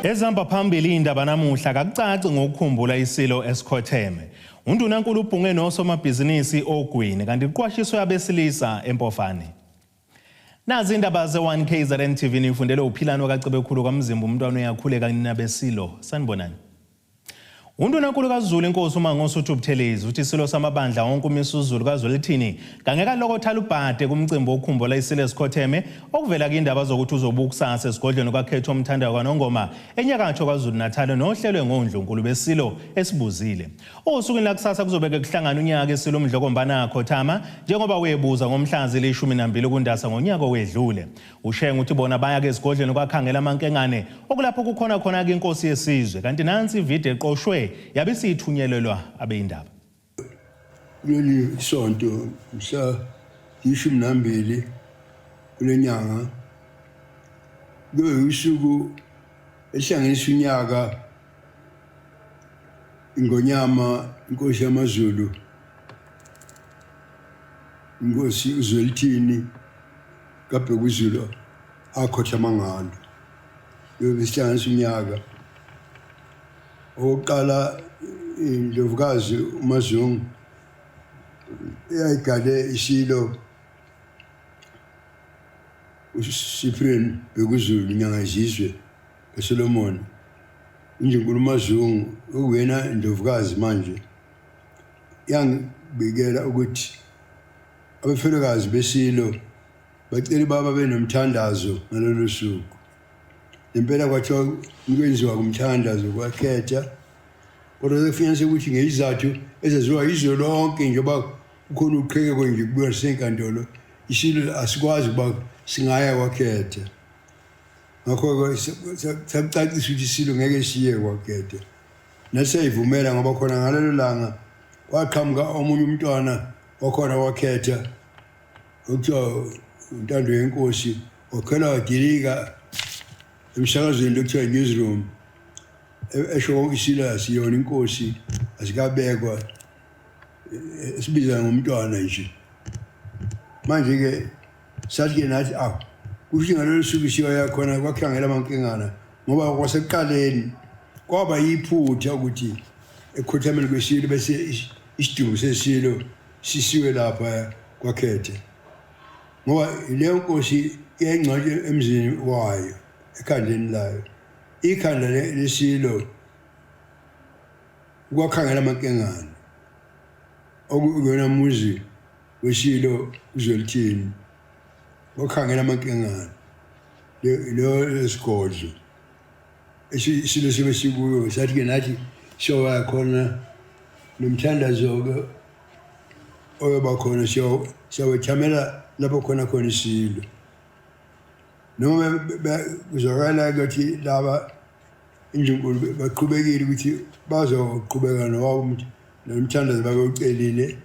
Ezihamba phambili indaba namuhla kakucaci ngokukhumbula isilo esikhotheme. Undunankulu ubhunge nosomabhizinisi ogwini kanti kuqwashiswe abesilisa eMpofane. Nazi indaba ze-1 KZN TV nifundele uphilani wakaCebekhulu kwaMzimba umntwana uyakhuleka nina besilo. Sanibonani. Undunankulu kaZulu inkosi uMangosuthu Buthelezi uthi isilo samabandla wonke uMisuzulu kaZwelithini kangeke alokotha ubhade kumcimbi wokukhumbula isilo esikhotheme okuvela kuyindaba zokuthi uzobuka kusasa esigodlweni kwakhetho umthandayo kwaNongoma enyakatho KwaZulu Natal nohlelwe ngondlunkulu besilo esibuzile. Osukwini lakusasa kuzobeke kuhlangana unyaka isilo uMdlokombana akhothama njengoba webuza ngomhla zili-12 kuNdasa ngonyaka owedlule. Ushenge uthi bona baya ke esigodlweni kwakhangela amankengane okulapho kukhona khona-ke inkosi yesizwe kanti nansi ividiyo eqoshwe yabe isiyithunyelelwa abeyindaba. Kuleli sonto mhla 12 kule nyanga kube usuku ehlanganisa unyaka ingonyama inkosi yamaZulu inkosi uZwelithini kaBhekuzulu akhothama ngalo yobe sihlanganisa unyaka okokuqala indlovukazi uMazungu eyayigale isilo uCyprian Bhekuzulu Nyangazizwe kaSolomon uNdlunkulu uMazungu okuyena indlovukazi manje yangibikela ukuthi abafelokazi besilo bacela ubaba benomthandazo ngalolu suku. Nempela kwathiwa kwenziwa kumthandazo kwakhetha kodwa sekufunyaniswa ukuthi ngezizathu ezaziwa yizwe lonke njengoba kukhona uqhekeko nje kubuya senkantolo isilo asikwazi ukuba singaya kwakhetha. Ngakho-ke sakucacisa ukuthi isilo ngeke siye kwakhetha. Nasiyayivumela ngoba khona ngalelo langa kwaqhamuka omunye umntwana wakhona wakhetha okuthiwa uNtando yenkosi wakhwela wadilika emsakazweni lokuthiwa newsroom esho konke isilo asiyona inkosi asikabekwa esibiza ngomntwana nje. Manje-ke sathi-ke nathi awu kusho ngalolu suku siyoya khona kwakhangela amankengana ngoba kwasekuqaleni kwaba yiphutha ukuthi ekhothameni kwesilo bese isidumbu sesilo sisiwe lapha kwakhethe ngoba leyo nkosi iyayingcwatshwa emzini wayo ekhandleni layo ikhanda lesilo kwakhangela amankengane okuyona muzi wesilo uZwelithini wakhangela amankengane lo esigodlo isilo sibe sikuyo sathi-ke nathi siyoba khona nomthandazo-ke oyoba khona siyawethamela lapho khona khona isilo noma kuzwakala ukuthi laba indlunkulu baqhubekile ukuthi bazoqhubeka nowabo nomthandazo babewucelile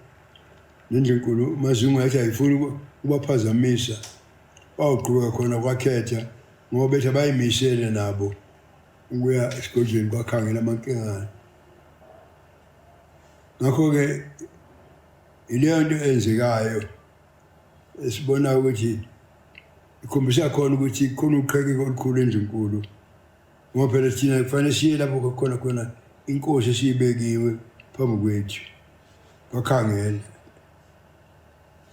nendlunkulu uMazungu yathi ayifuni ukubaphazamisa bawuqhubeka khona kwakhetha ngoba bethi abayimisele nabo ukuya esigodlweni kwakhangela amankengane. Ngakho-ke ileyo nto eyenzekayo esibona ukuthi ikhombisa khona ukuthi khona uqhekeko olukhulu endlunkulu ngoba phela thina kufanele siye lapho khona khona inkosi esiyibekiwe phambi kwethu kwakhangela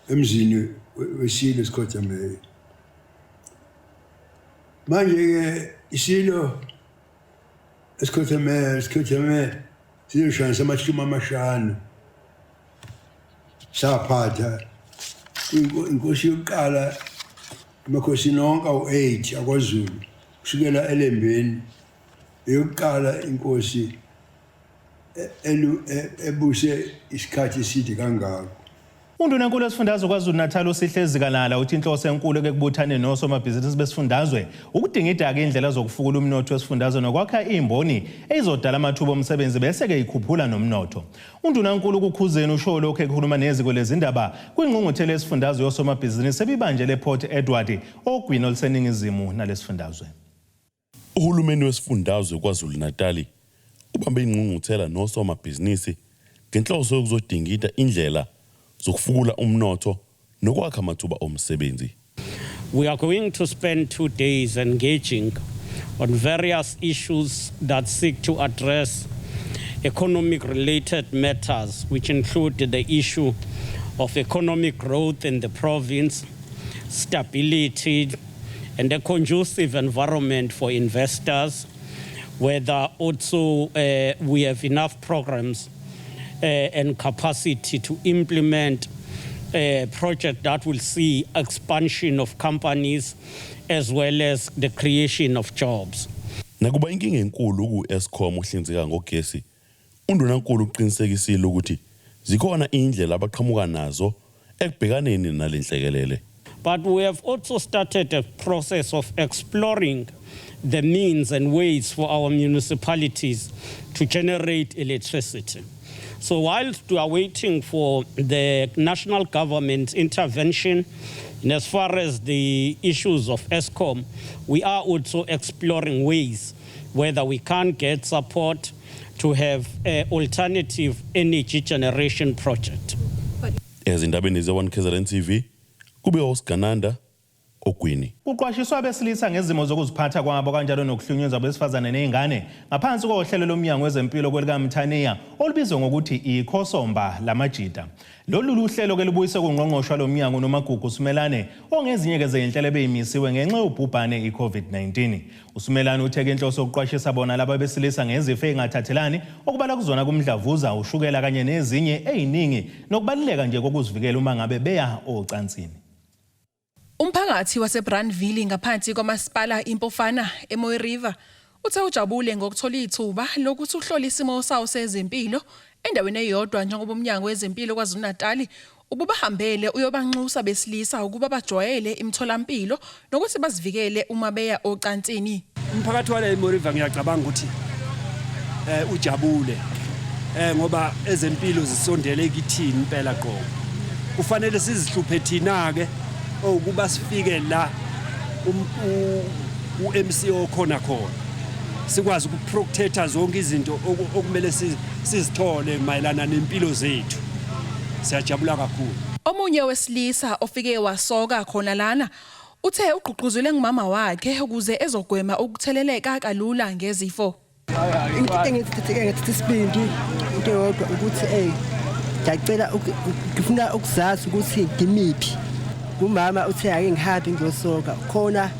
emzini wesilo esikhothameyo. Manje-ke isilo esikhothameyo sikhothameyo sizoshayisa 50 saphatha inkosi yokuqala emakhosini onke awu-8 akwaZulu kusukela eLembeni eyokuqala inkosi ebuse isikhathi eside kangako. Undunankulu wesifundazwe KwaZulu-Natal uSihle Zikalala uthi inhloso enkulu ekubuthaneni nosomabhizinisi besifundazwe ukudingida-ke indlela zokufukula umnotho wesifundazwe nokwakha imboni eyizodala amathuba omsebenzi bese-ke ikhuphula nomnotho. Undunankulu kuKhuzeni usho lokhu ekhuluma neziko lezindaba kwingqungquthela yesifundazwe yosomabhizinisi ebibanjelwe ePort Edward ogwini oluseningizimu nalesifundazwe. Uhulumeni wesifundazwe KwaZulu-Natali ubambe ingqungquthela nosomabhizinisi ngenhloso yokuzodingida indlela zokufukula umnotho nokwakha amathuba omsebenzi. We are going to spend 2 days engaging on various issues that seek to address economic related matters, which include the issue of economic growth in the province, stability, and a conducive environment for investors, whether also we have enough programs and capacity to implement a project that will see expansion of companies as well as the creation of jobs. Nakuba inkinga enkulu ku-Eskom uhlinzeka ngogesi, undunankulu uqinisekisile ukuthi zikhona indlela abaqhamuka nazo ekubhekaneni nale nhlekelele. But we have also started a process of exploring the means and ways for our municipalities to generate electricity. So whilst we are waiting for the national government intervention, and as far as the issues of Eskom, we are also exploring ways whether we can get support to have an alternative energy generation project. Ezindabeni ze-1 KZN TV, kube uSigananda Ogwini. Kuqwashiswa abesilisa ngezimo zokuziphatha kwabo kanjalo nokuhlunyezwa besifazane nezingane ngaphansi kohlelo lomnyango wezempilo kwelikaMthaniya olubizwa ngokuthi ikhosomba lamajita. Lolu luhlelo ke lubuyiswe kungqongqoshe lomnyango noMagugu Simelane ongezinye ke zezinhlelo ebeyimisiwe ngenxa yobhubhane iCovid-19. USimelane uthe ke inhloso yokuqwashisa bona laba besilisa ngezifo ezingathathelani okubala kuzona kumdlavuza, ushukela kanye nezinye eziningi nokubaluleka nje kokuzivikela uma ngabe beya ocansini. Umphakathi waseBrandville ngaphansi kwamasipala Impofana eMooi River uthe ujabule ngokuthola ithuba lokuthi uhlole isimo sawo sezempilo endaweni eyodwa njengoba umnyango wezempilo KwaZulu-Natal ububahambele uyobanxusa besilisa ukuba bajwayele imitholampilo nokuthi bazivikele uma beya ocansini. Umphakathi wala eMooi River ngiyacabanga ukuthi ujabule ngoba ezempilo zisondele kithini impela qobo. Kufanele sizihluphe thina ke ukuba sifike la u-MC okhona khona sikwazi ukuprotecta zonke izinto okumele sizithole mayelana nempilo zethu. Siyajabula kakhulu. Omunye wesilisa ofike wasoka khona lana uthe ugqugquzelwe ngumama wakhe ukuze ezogwema ukutheleleka kalula ngezifo. Into engithathe isibindi into eyodwa ukuthi ngiyacela ngifuna ukuzazi ukuthi ngimiphi. Umama uthe ake ngihambe ngiyosoka khona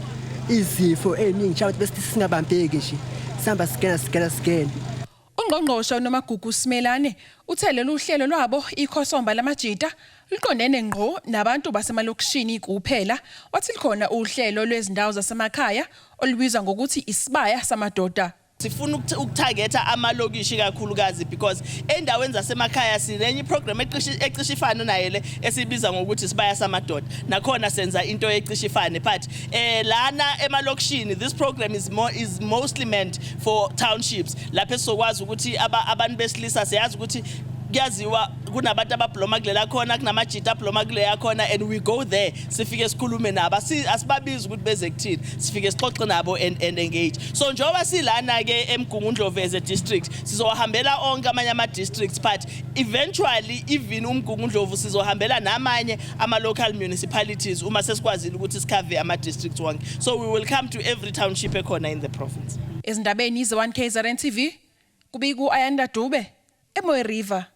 izifo eziningi njengoba bese singabambeki nje sihamba sigena. Ungqongqoshe uNomagugu Simelane uthe lolu hlelo lwabo ikhosomba lamajita liqondene ngqo nabantu basemalokishini kuphela, wathi likhona uhlelo lwezindawo zasemakhaya olubizwa ngokuthi isibaya samadoda. Sifuna ukutargeta amalokishi kakhulukazi because endaweni zasemakhaya sinenye iprogram ecishe ifane naye le esibiza ngokuthi sibaya samadoda, nakhona senza into ecishe ifane, but lana emalokishini this program is mostly meant for townships lapho esizokwazi ukuthi abantu besilisa siyazi ukuthi kuyaziwa kunabantu ababloma kulela khona, kunamajita abloma kuleya khona, and we go there sifike sikhulume nabo, asibabizi ukuthi beze kuthini, sifike sixoxe nabo and engage. So njengoba silana ke eMgungundlovu as a district, sizowahambela onke amanye ama districts, but eventually even uMgungundlovu sizohambela namanye ama local municipalities uma sesikwazile ukuthi sicover ama districts wonke. So we will come to every township ekhona in the province. Ezindabeni ze-1 KZN TV, kubika Ayanda Dube eMooi River.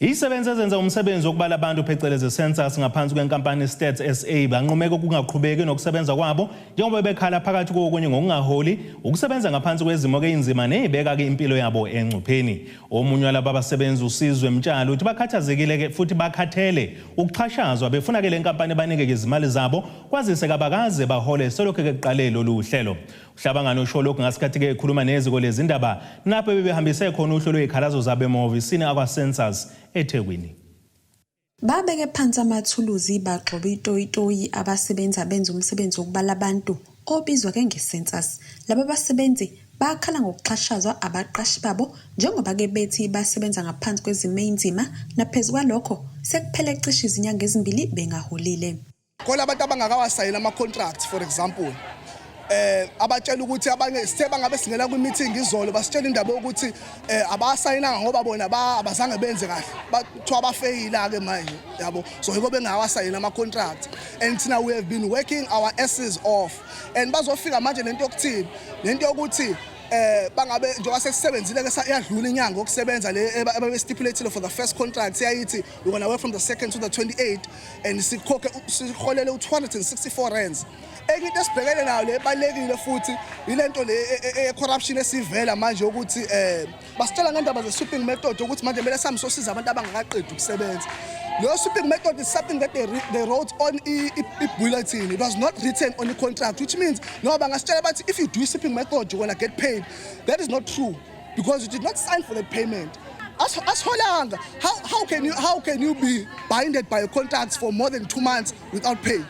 Izisebenzi ezenza umsebenzi wokubala abantu phecelezi census ngaphansi kwenkampani Stats SA banqumeke ukungaqhubeki nokusebenza kwabo njengoba bekhala phakathi kokunye ngokungaholi, ukusebenza ngaphansi kwezimo ezinzima nezibeka ke impilo yabo engcupheni. Omunye walabo abasebenzi uSizwe Mtshalo uthi bakhathazekile ke futhi bakhathele ukuxhashazwa, befuna ke le nkampani banike izimali zabo kwazise kabakaze bahole selokhu ke kuqale lolu hlelo. Uhlabangana usho lokhu ngasikhathi ke ekhuluma neziko lezindaba lapho bebehambise khona uhlu lwezikhalazo zabo emahhovisini akwa-census eThekwini. Babeke phansi amathuluzi bagxoba itoyitoyi abasebenzi abenza umsebenzi wokubala abantu obizwa ke nge-census. Laba basebenzi bakhala ngokuxhashazwa abaqashi babo njengoba ke bethi basebenza ngaphansi kwezimo ezinzima, naphezu kwalokho sekuphele cishe izinyanga ezimbili bengaholile. Khona abantu abangakawasayini ama-contract, for example, Abatshela ukuthi abanye sithe bangabe singena kwi-meeting izolo, basitshela indaba yokuthi abasayinanga ngoba bona abazange benze kahle, bathiwa bafeyila-ke manje, yabo. So yiko bengawasayini ama-contract, and thina we have been working our asses off, and bazofika manje nento yokuthini, nento yokuthi bangabe njengoba sesisebenzile ke, yadlula inyanga yokusebenza le ababe-stipulated for the first contract. Siyayithi we're gonna work from the 2nd to the 28th and sikhokhe, siholele u-264 rands. Enye into esibhekene nayo le ebalulekile futhi ilento le e-corruption esivela manje, ukuthi basitshela ngendaba ze-sweeping method, ukuthi manje kumele sihambe sosiza abantu abangakaqedi ukusebenza. Leyo sweeping method is something that they wrote on i-bulletin. It was not written on the contract, which means no bangasitshela bathi if you do sweeping method, you're gonna get paid. That is not true because you did not sign for that payment. Asiholanga. How can you be binded by a contract for more than 2 months without pay?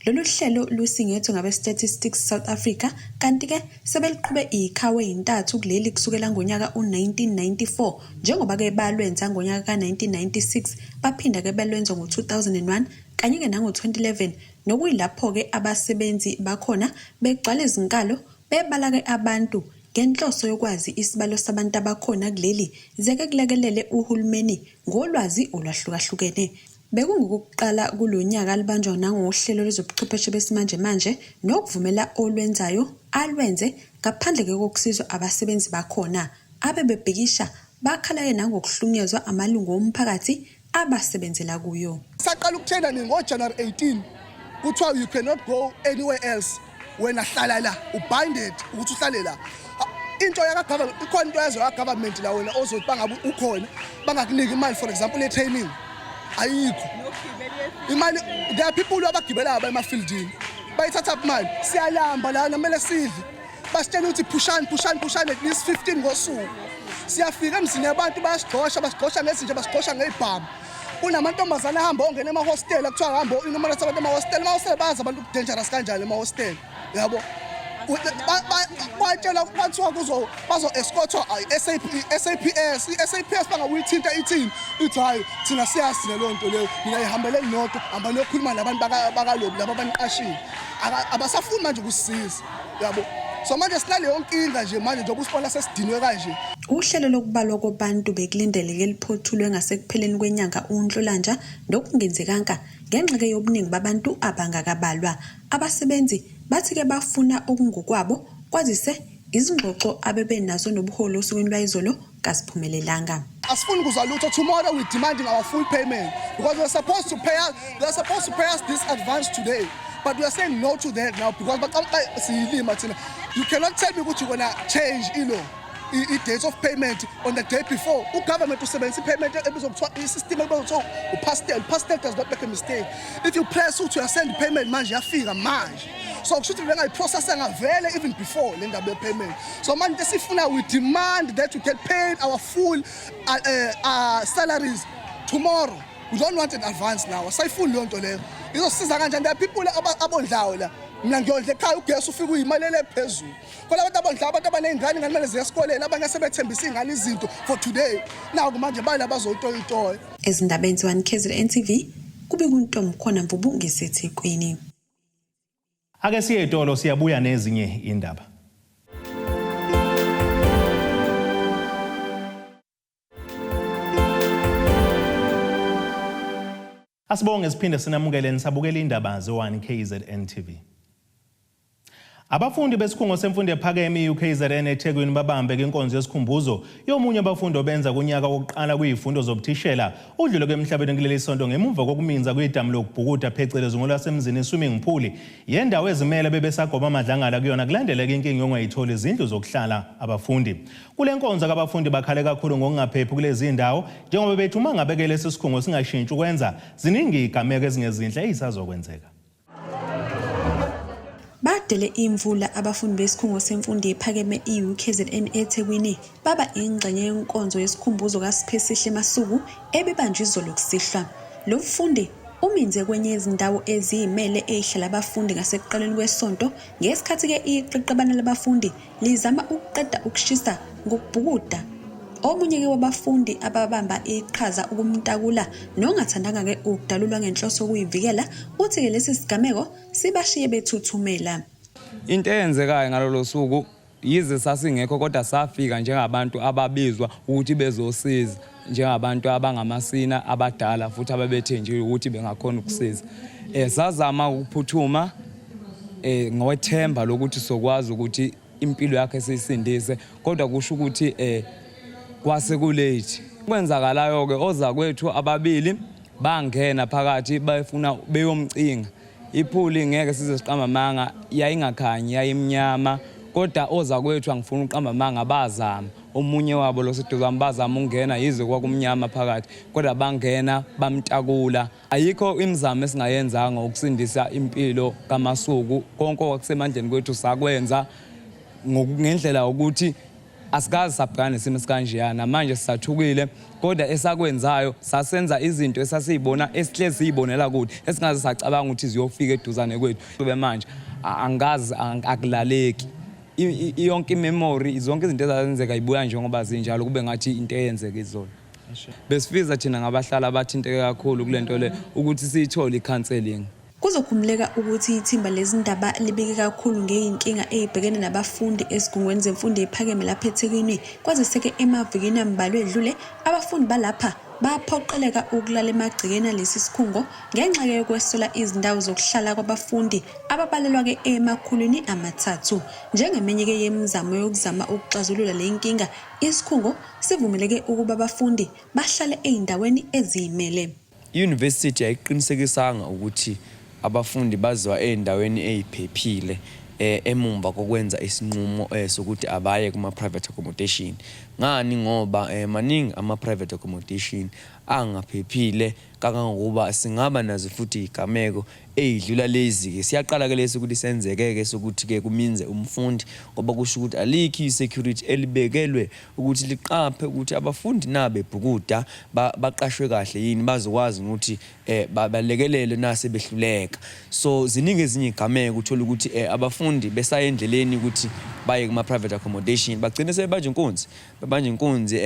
Lolu hlelo lusingethwe ngabe-Statistics South Africa, kanti-ke sebeliqhube izikhawu ezintathu kuleli kusukela ngonyaka u-1994, njengoba-ke balwenza ngonyaka ka-1996, baphinda-ke belwenza ngo-2001 kanye-ke nango-2011, nokuyilapho-ke abasebenzi bakhona begcwala izinkalo bebala-ke abantu ngenhloso yokwazi isibalo sabantu abakhona kuleli, zeke kulekelele uhulumeni ngolwazi olwahlukahlukene. Bekungokokuqala kulo nyaka libanjwa nangohlelo lwezobuchwepheshe besimanjemanje nokuvumela olwenzayo alwenze ngaphandle kokusizwa abasebenzi bakhona. Abebebhikisha bakhala-ke nangokuhlukunyezwa amalungu omphakathi abasebenzela kuyo. Saqala ukuthenda nini? NgoJanuary 18. Kuthiwa you cannot go anywhere else, wena hlala la, ubinded ukuthi uhlale la. Into yaka-government ikhona, into yazo ya-government la, wena ozothi bangabe ukhona bangakunika imali, for example ye-training, ayikho imali. There are people abagibelayo ema-fieldini, bayithatha imali. Siyalamba lana, kumele sidle. Basitshela ukuthi phushani, phushani, phushani at least 15 ngosuku. Siyafika emzini yabantu, bayasigxosha, basigxosha ngezinja, basigxosha ngezibhamu. Kunamantombazane ahamba ongena emahostela, kuthiwa hamba inombolo sabantu emahostela. Emahostela bayazi abantu dangerous kanjani emahostela, yabo. Kwatshela kwathiwa kuzo bazo-escortwa SAP, SAPS, i-SAPS bangakuyithinta, ithini? Ithi hhayi, thina siyazi leyo nto leyo, nina ihambele nodwa, hamba niyokhuluma nabantu bakalobi laba abaniqashile. Abasafuni manje ukusisiza, yabo. So manje sinaleyo nkinga nje manje, njengoba usibona sesidinwe kanje. Uhlelo lokubalwa kwabantu bekulindeleke liphothulwe ngasekupheleni kwenyanga uNhlolanja, nokungenzekanga ngenxa-ke yobuningi babantu abangakabalwa. Abasebenzi bathi-ke bafuna okungokwabo, kwazise izingxoxo abebenazo nobuholi osukwini lwayizolo kaziphumelelanga. Asifuni kuzwa lutho. Tomorrow we're demanding our full payment because we're supposed to pay us they're supposed to pay us this advance today, but we are saying no to that now because siyilima thina. You cannot tell me ukuthi you're gonna change ilo i-date of payment on the day before. U-government usebenzisa i-payment ebizokuthiwa i-system ebizokuthiwa uPastel. Pastel does not make a mistake. If you press ukuthi uyasend payment manje, yafika manje. So kusho ukuthi bengayiprocessa vele even before le ndaba ye-payment. So manje into esifuna, we demand that we get paid our full salaries tomorrow. We don't want an advance now. Asayifuni leyo nto leyo. Izosiza kanjani? There are people abondlayo la. Mina ngiyondla ekhaya, ugesi ufike uyimalele phezulu. Khona abantu abondla, abantu abaney'ngane, ingane kumele ziye esikoleni, abanye sebethembisa iy'ngane izinto for today. Naku manje bala bazoyitoyitoya. Ezindabeni ze-1 KZN TV, kube kuntomkhona Mvubu ngiseThekwini. Ake siye etolo, siyabuya nezinye indaba. Asibonge siphinde sinamukele nisabukela indaba ze-1 KZN TV. Abafundi besikhungo semfundo ephakeme i-UKZN eThekwini babambe inkonzo yesikhumbuzo yomunye abafundi obenza kunyaka wokuqala kwizifundo zobuthishela, udlule emhlabeni kuleli sonto ngemuva kokuminza kwidamu lokubhukuda, phecelezi ngolwasemzini swimming pool yendawo ezimele bebesagoba amadlangala kuyona, kulandeleka inkinga yokungayitholi izindlu zokuhlala abafundi. Kule nkonzo abafundi bakhale kakhulu ngokungaphephi kulezi ndawo, njengoba bethi uma ngabe lesi sikhungo singashintshi ukwenza, ziningi izigameko ezingezinhle ezisazokwenzeka. Badele imvula abafundi besikhungo semfundo ephakeme i-UKZN eThekwini, baba ingxenye yenkonzo yesikhumbuzo kaSiphesihle Masuku ebibanjwe izolo kusihlwa. Lo mfundi uminze kwenye yezindawo eziyimele eyihlala abafundi ngasekuqaleni kwesonto, ngesikhathi-ke iqeqebana labafundi lizama ukuqeda ukushisa ngokubhukuda. Omunye-ke wabafundi ababamba iqhaza ukumtakula, nongathandanga-ke ukudalulwa ngenhloso yokuyivikela, uthi-ke lesi sigameko sibashiye bethuthumela. Into eyenzekayo ngalolo suku, yize sasingekho, kodwa safika njengabantu ababizwa ukuthi bezosiza, njengabantu abangamasina abadala futhi ababethenjiwe ukuthi bengakhona ukusiza. Sazama ukuphuthuma ngothemba lokuthi sokwazi ukuthi impilo yakhe siyisindise, kodwa kusho ukuthi kwase kulate. Kwenzakalayo ke, ozakwethu ababili bangena phakathi bayefuna beyomcinga. I-pool, ngeke size siqamba amanga, yayingakhanyi, yayimnyama, kodwa ozakwethu, angifuni uqamba amanga, bazama. Omunye wabo lo seduzane, bazama ukungena yize kwakumnyama phakathi, kodwa bangena bamtakula. Ayikho imizamo esingayenzanga ukusindisa impilo kaMasuku. Konke okwakusemandleni kwethu sakwenza ngendlela ukuthi asikaze sabhekana nesimo esikanjeyana. Manje sisathukile, kodwa esakwenzayo sasenza izinto esasiyibona, esihlezi siyibonela kude, esingaze sacabanga ukuthi ziyofika eduzane kwethu. Kube manje angazi, akulaleki. Yonke i-memory, zonke izinto ezazenzeka ibuya njengoba zinjalo, kube ngathi into eyenzeka izolo. Besifisa thina ngabahlali abathinteke kakhulu kule nto le ukuthi siyithole i-counselling. Kuzokhumbuleka ukuthi ithimba lezindaba libike kakhulu ngey'nkinga ey'bhekene nabafundi ezigungweni zemfundo ephakeme lapha eThekwini. Kwazise-ke emavikini ambalwa edlule, abafundi balapha baphoqeleka ukulala emagcekeni alesi sikhungo ngenxa yokweswela izindawo zokuhlala kwabafundi ababalelwa-ke ema-300. Njengeminye-ke yemizamo yokuzama ukuxazulula le nkinga, isikhungo sivumeleke ukuba abafundi bahlale ey'ndaweni eziyimele. I-university ayiqinisekisanga ukuthi abafundi baziwa ey'ndaweni ey'phephile emumva kokwenza isinqumo sokuthi abaye kuma-private accommodation. Ngani? Ngoba maningi ama-private accommodation angaphephile, kangangokuba singaba nazo futhi iy'gameko ey'dlula lezi-ke. Siyaqala-ke lesi ukuthi senzeke-ke sokuthi-ke kuminze umfundi, ngoba kusho ukuthi alikho i-security elibekelwe ukuthi liqaphe ukuthi abafundi nabebhukuda baqashwe kahle yini, bazokwazi ukuthi balekelelwe nase behluleka. So ziningi ezinye iy'gameko, uthola ukuthi abafundi besaya endleleni ukuthi baye kuma-private accommodation, bagcine sebebanje inkunzi, bebanje inkunzi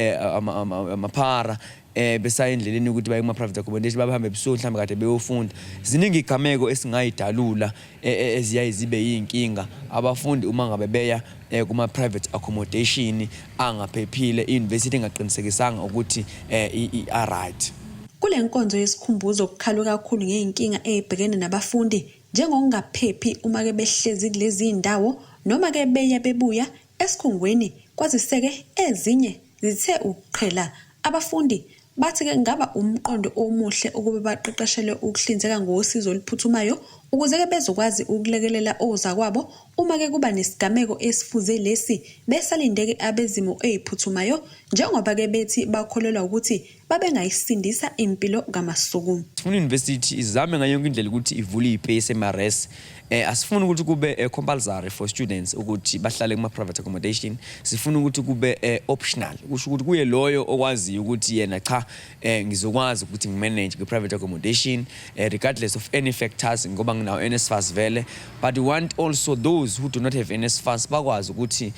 amaphara besaya endleleni ukuthi baye kuma-private accommodation, bahambe ebusuku mhlawumbe kade beyofunda. Ziningi iy'gameko esingayidalula eziyaye zibe yiy'nkinga abafundi uma ngabe beya kuma-private accommodation angaphephile, i-university engaqinisekisanga ukuthi i-right. Kule nkonzo yesikhumbuzo kukhalwe kakhulu ngey'nkinga ey'bhekene nabafundi, njengokungaphephi uma-ke behlezi kulezi ndawo noma-ke beya bebuya esikhungweni, kwazise-ke ezinye zithe ukuqhela. Abafundi bathi-ke kungaba umqondo omuhle ukuba baqeqeshelwe ukuhlinzeka ngosizo oluphuthumayo ukuze-ke bezokwazi ukulekelela ozakwabo uma-ke kuba nesigameko esifuze lesi, besalindeke abezimo ey'phuthumayo, njengoba-ke bethi bakholelwa ukuthi babengayisindisa impilo kaMasuku. Sifuna i-university izame ngayo yonke indlela ukuthi ivule iy'pace ema-res. Asifuni ukuthi kube compulsory for students ukuthi bahlale kuma-private accommodation. Sifuna ukuthi kube optional, kusho ukuthi kuye loyo okwaziyo ukuthi yena cha, ngizokwazi ukuthi ngimanage kwi-private accommodation regardless of any factors, ngoba nginawo NSFAS vele. But we want also those who do not have NSFAS bakwazi ukuthi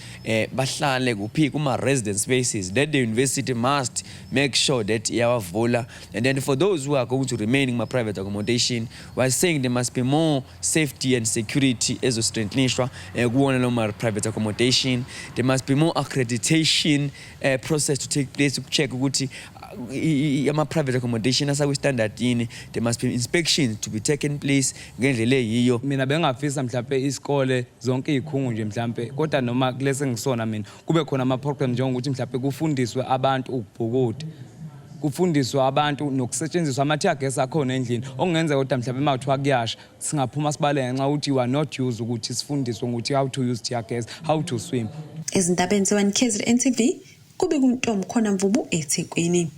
bahlale kuphi? Kuma-resident spaces that the university must make sure that iyawavula. And then for those who are going to remain kuma-private accommodation, we are saying there must be more safety and security ezostrengthenishwa kuwona lo ma-private accommodation. There must be more accreditation process to take place ukucheck ukuthi ama-private accommodation asakwi-standard yini. There must be inspections to be taken place ngendlela eyiyo. Mina bengafisa mhlampe isikole zonke iy'khungo nje mhlampe, kodwa noma kulesi ngisona mina, kube khona ama-program njengokuthi mhlampe kufundiswe abantu ukubhukuda, kufundiswe abantu nokusetshenziswa ama-tear gas akhona endlini, okungenzeka kodwa mhlampe uma kuthiwa kuyasha singaphuma sibaleke, ngenxa yokuthi you are not used ukuthi sifundiswe ngokuthi how to use tear gas, how to swim. Ezindabeni ze-1 KZN TV, kube kuntombi khona Mvubu, eThekwini.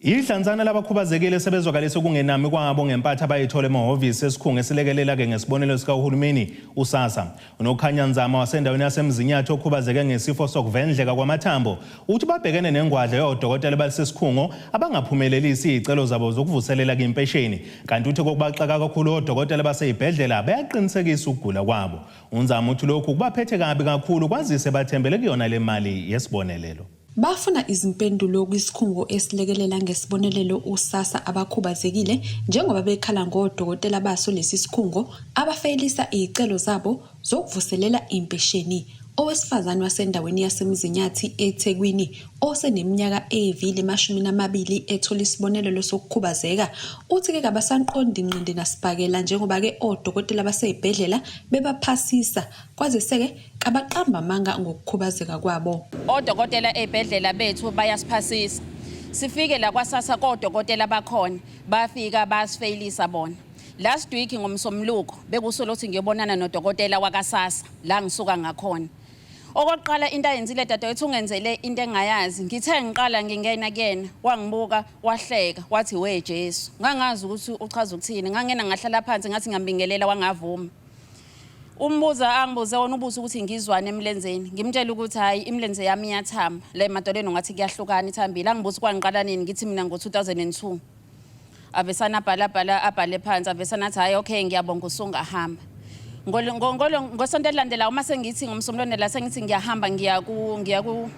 Idlanzana labakhubazekile sebezwakalisa ukungenami kwabo ngempatho abayithola emahhovisi esikhungo esilekelela-ke ngesibonelo sikahulumeni uSASSA. Unokhanya Nzama wasendaweni yaseMzinyathi okhubazeke ngesifo sokuvendleka kwamathambo uthi babhekene nengwadla yodokotela balesisikhungo abangaphumelelisi iy'celo zabo zokuvuselela kimpesheni. Kanti uthi kokubaxaka kakhulu, odokotela basey'bhedlela bayaqinisekisa ukugula kwabo. UNzama uthi lokhu kubaphethe kabi kakhulu, kwazise bathembele kuyona le mali yesibonelelo. Bafuna izimpendulo kwisikhungo esilekelela ngesibonelelo uSASSA abakhubazekile njengoba bekhala ngodokotela baso lesi sikhungo abafeyilisa izicelo zabo zokuvuselela impesheni. Owesifazane wasendaweni yaseMzinyathi eThekwini oseneminyaka evile 20 ethola isibonelelo sokukhubazeka uthi-ke kabasanqondi nqindi nasibhakela njengoba-ke odokotela basey'bhedlela bebaphasisa kwazise-ke kabaqamba amanga ngokukhubazeka kwabo. Odokotela ey'bhedlela bethu bayasiphasisa. Sifike la kwaSASSA kodokotela bakhona bafika basifeyilisa bona. Last week ngomsombuluko bekusolothi ngiyobonana nodokotela wakaSASSA la ngisuka ngakhona. Okokuqala into ayenzile dadewethu ungenzele into engayazi. Ngithe ngiqala ngingena kuyena wangibuka wahleka wathi we Jesu. Ngangazi ukuthi uchaza ukuthini. Ngangena ngahlala phansi ngathi ngiyambingelela wangavuma. Umbuza angibuze wona ubuza ukuthi ngizwane emlenzeni. Ngimtshela ukuthi hayi imilenze yami iyathamba. La emadolweni ungathi kuyahlukana ithambile. Angibuza kwangiqala nini ngithi mina ngo-2002. Avesana abhala abhala abhale phansi avesana athi hayi okay ngiyabonga usungahamba. Ngosonto elilandelayo uma sengithi ngomsombuluko la sengithi ngiyahamba ngiya ku ngiya ku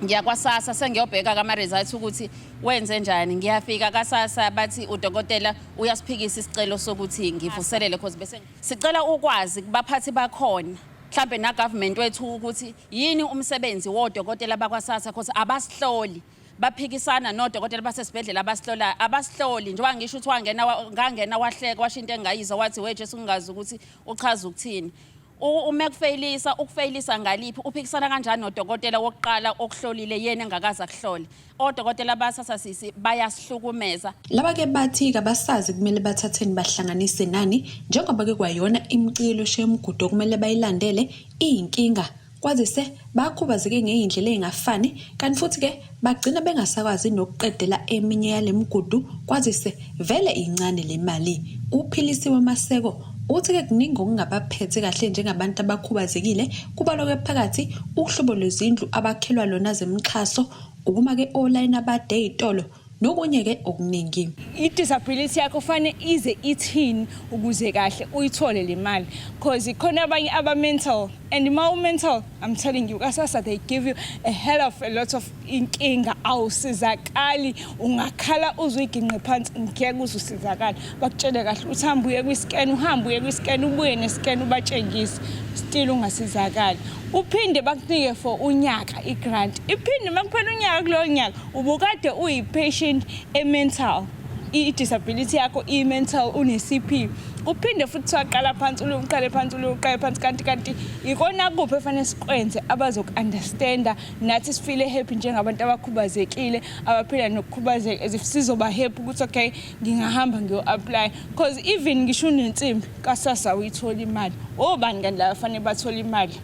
ngiya kwaSASSA sengiyobheka kama-results ukuthi wenze njani. Ngiyafika kaSASSA bathi udokotela uyasiphikisa isicelo sokuthi ngivuselele cause bese sicela ukwazi kubaphathi bakhona mhlambe na government wethu ukuthi yini umsebenzi wodokotela bakwaSASSA cause abasihloli. Baphikisana nodokotela basesibhedlela abasihlola abasihloli njengoba ngisho ukuthi wangena ngangena wahleka washo into engayizwa wathi we Jesu ngingazi ukuthi uchaza ukuthini. Uma ekufeyilisa ukufeyilisa ngaliphi uphikisana kanjani nodokotela wokuqala okuhlolile yena engakaze akuhlole. Odokotela baSASSA sisi bayasihlukumeza. Laba-ke bathi kabasazi kumele bathatheni bahlanganise nani njengoba-ke kwayona imicikilosho yemigudu okumele bayilandele iyinkinga kwazise bakhubazeke ngey'ndlela ey'ngafani kanti futhi-ke bagcina bengasakwazi nokuqedela eminye yale migudu kwazise vele incane le mali. UPhilisiwe Maseko uthi-ke kuningi okungabaphethe kahle njengabantu abakhubazekile kubalwa-ke phakathi uhlobo lwezindlu abakhelwa lona zemixhaso, ukuma-ke olayini abade ey'tolo nokunye-ke okuningi. I-disability yakho fanele ize ithini ukuze kahle uyithole le mali cause khona abanye aba-mental and ma u-mental I'm telling you kaSASSA they give you a hell of a lot of inkinga awusizakali ungakhala uze uyiginqe phansi ngeke uze usizakale bakutshele kahle ukuthi hamba uye kwi-scan uhambe uye kwi-scan ubuye ne-scan ubatshengise still ungasizakali uphinde bakunike for unyaka i-grant iphinde uma kuphela unyaka kulowo nyaka ubukade uyi-patient e-mental i-disability yakho i-mental une-CP uphinde futhi waqala phansi uqale phansi uqale phansi kanti kanti ikona kuphi efanele sikwenze abazoku-understanda nathi sifile happy njengabantu abakhubazekile abaphila nokukhubazeka as if sizoba happy ukuthi okay ngingahamba ngiyo-apply because even ngisho unensimbi kaSASSA uyithola imali obani kanti laba fanele bathole imali.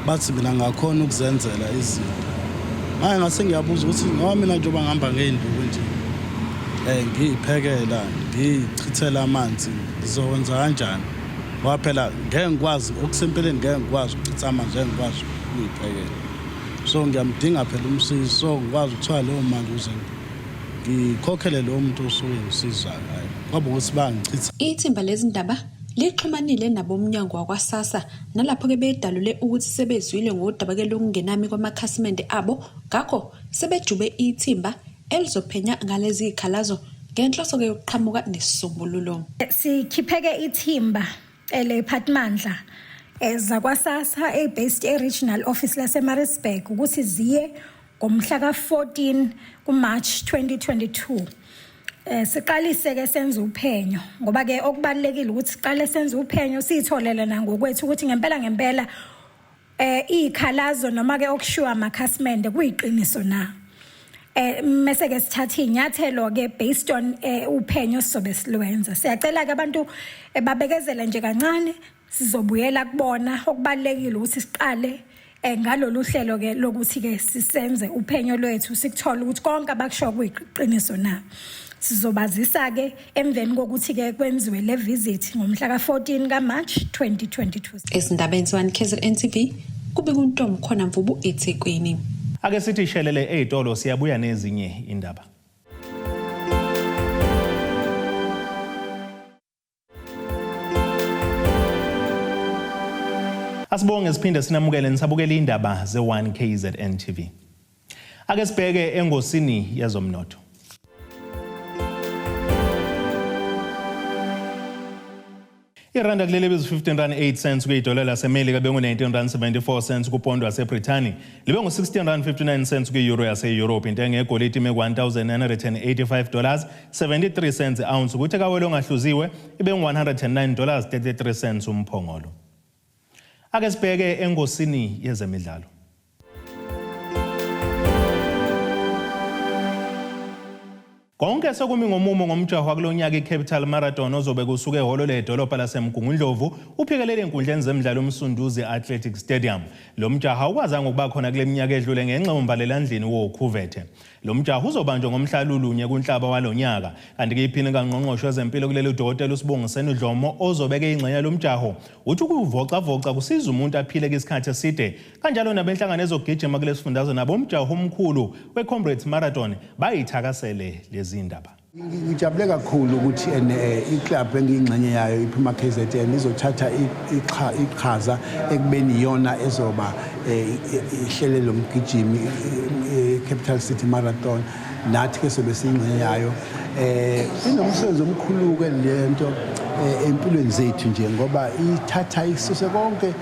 Bathi mina ngakhona ukuzenzela izinto manje ngase ngiyabuza ukuthi ngoba mina njengoba ngihamba ngey'nduku nje ngiyiphekela ngiyichithela amanzi ngizokwenza kanjani ngoba phela ngeke ngikwazi okusempeleni ngeke ngikwazi ukuchitha amanzi ngeke ngikwazi ukuyiphekela so ngiyamdinga phela umsizi so ngikwazi ukuthola leyo mali ukuze ngikhokhele lowo muntu osuke ngisizayo hayi kwaba ukuthi bangichitha. Ithimba lezindaba lixhumanile nabomnyango wakwaSASSA nalapho-ke bedalule ukuthi sebezwile ngodaba-ke lokungenami kwamakhasimende abo ngakho sebejube ithimba elizophenya ngalezi zikhalazo ngenhloso-ke yokuqhamuka nesisombululo. Sikhipheke ithimba lephathimandla zakwaSASSA e-based e-regional office laseMaritzburg ukuthi ziye ngomhla ka-14 kuMarch 2022. Siqalise ke senze uphenyo ngoba ke okubalekile ukuthi siqale senze uphenyo sitholele nangokwethu ukuthi ngempela ngempela ikhalazo noma ke okushiwa amakhasimende kuyiqiniso na. Mase ke sithatha inyathelo ke based on uphenyo sizobe silwenza. Siyacela ke abantu babekezele nje kancane sizobuyela kubona okubalekile ukuthi siqale ngalolu hlelo ke lokuthi ke sisenze uphenyo lwethu sikuthole ukuthi konke abakusho kuyiqiniso na. Sizobazisa ke emveni kokuthi ke kwenziwe le visit ngomhla ka-14 kaMarch 2022. Ezindabeni ze-1 KZN TV kube kuNtombi khona Mvubu eThekwini. Ake sithi shelele ey'tolo siyabuya nezinye indaba. Asibonge siphinde sinamukele nisabukela indaba ze-1 KZN TV. Ake sibheke engosini yezomnotho. Iranda kuleli libiza 15 rand 8 cents kwidola laseMelika, bengu-19 rand 74 cents kupondo waseBrithani, libe ngu-16 rand 59 cents kwi-euro yase-Europe. Intengo yegolide ime ku-$1985 dollars 73 cents ounce, kuthi kawele ongahluziwe ibe ngu-$109 dollars 33 cents umphongolo. Ake sibheke engosini yezemidlalo. Konke sekumi ngomumo ngomjaho wakulonyaka iCapital Marathon ozobe kusuke ehholo ledolobha laseMgungundlovu uphikelele enkundleni zemidlalo uMsunduzi Athletic Stadium. Lo mjaho awukwazanga ukuba khona kule minyaka edlule ngenxa yomvalelandlini wokhuvethe. Lo mjaho uzobanjwa ngomhla lulunye kuNhlaba walonyaka. Kanti ke iphini kangqongqoshe wezempilo kuleli udokotela uSibongiseni Dlomo ozobeke ingxenye lomjaho uthi ukuvocavoca kusiza umuntu aphile isikhathi eside. Kanjalo nabenhlangano ezogijima kulesifundazwe nabo umjaho omkhulu weComrades Marathon bayithakasele lezi indaba. Ngijabule kakhulu ukuthi iclub engiyingxenye yayo iPhuma KZN izothatha iqhaza ekubeni iyona ezoba ihlele lo mgijimi Capital City Marathon, nathi ke sobe siyingxenye yayo. Inomsebenzi omkhulu ke lento empilweni zethu nje, ngoba ithatha isuse konke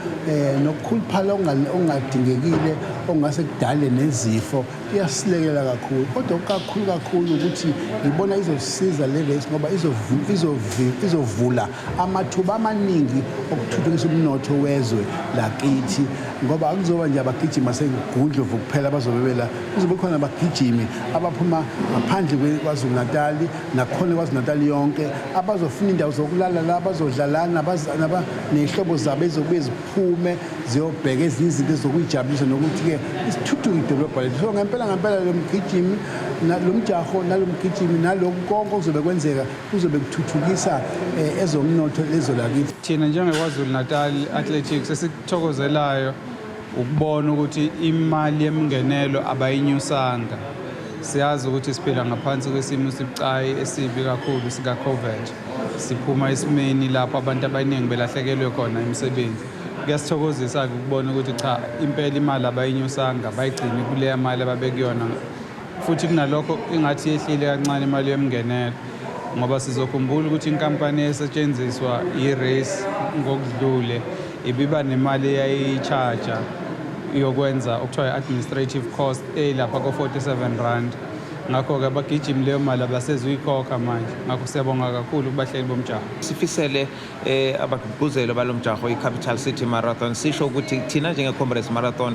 nokukhuluphala okungadingekile ongase kudale nezifo, iyasilekela kakhulu. Kodwa kakhulu kakhulu ukuthi ngibona izosiza le race ngoba izovula amathuba amaningi okuthuthukisa umnotho wezwe lakithi, ngoba akuzoba nje abagijimi baseGundlovu kuphela abazobebela, kuzobe khona abagijimi abaphuma ngaphandle kwaZulu Natal nakhona kwaZulu Natal yonke abazofuna indawo zokulala la abazodlalana ney'hlobo zabo ezokubuye ziphume ziyobheka ezinye izinto ezokuyijabulisa nokuthi-ke isithuthuke idolobha lethu. So ngempela ngempela lo mgijimi lo mjaho nalo mgijimi naloku konke okuzobe kwenzeka kuzobe kuthuthukisa ezomnotho lezo lakithi. Thina njengeKwaZulu Natal Athletics esikuthokozelayo ukubona ukuthi imali yemngenelo abayinyusanga. Siyazi ukuthi siphila ngaphansi kwesimo esibucayi esibi kakhulu sika-COVID. Siphuma esimeni lapho abantu abaningi belahlekelwe khona imisebenzi. Kuyasithokozisa-ke ukubona ukuthi cha impela imali abayinyusanga, bayigcine kuleya mali ababekuyona, futhi kunalokho ingathi yehlile kancane imali yemngenelo, ngoba sizokhumbula ukuthi inkampani esetshenziswa i-race ngokudlule ibiba nemali eyayiyi-charge yokwenza okuthiwa i-administrative cost eyilapha ko-47 rand. Ngakho-ke abagijimi leyo mali abasezuyikhokha manje. Ngakho siyabonga kakhulu kubahleli bomjaho. Sifisele abagqugquzeli balo mjaho i-Capital City Marathon, sisho ukuthi thina njenge-Comrades Marathon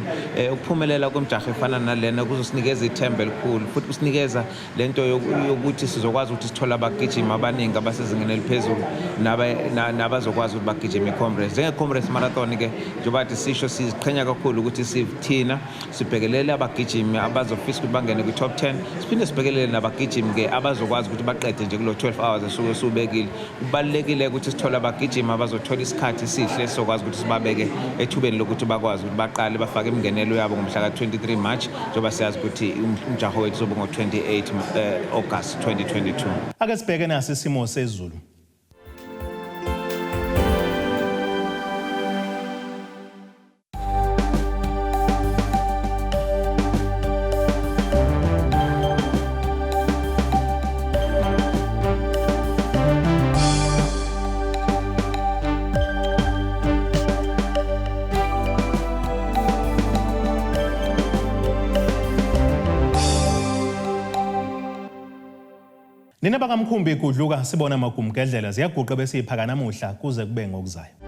ukuphumelela komjaho efana nalena kuzosinikeza ithemba elikhulu, futhi kusinikeza lento yokuthi sizokwazi ukuthi sithole abagijimi abaningi abasezingeni eliphezulu nabazokwazi ukuthi bagijime i-Comrades. Njenge-Comrades Marathon-ke njengoba kade sisho, siziqhenya kakhulu ukuthi thina sibhekelele abagijimi abazofisa ukuthi bangene kwi-top 10, siphinde sibhekelele nabagijimi-ke abazokwazi ukuthi baqede nje kulo 12 hours esuke siwubekile. Kubalulekile ukuthi sithole abagijimi abazothola isikhathi esihle sizokwazi ukuthi sibabeke ethubeni lokuthi bakwazi ukuthi baqale bafake imingenelo yabo ngomhla ka-23 March, njengoba siyazi ukuthi umjaho wethu uzobe ngo-28 August 2022. Ake sibheke nasi isimo sezulu. Nina bakamkhumbi igudluka sibona amagumgedlela ziyaguqa bese iphaka namuhla kuze kube ngokuzayo.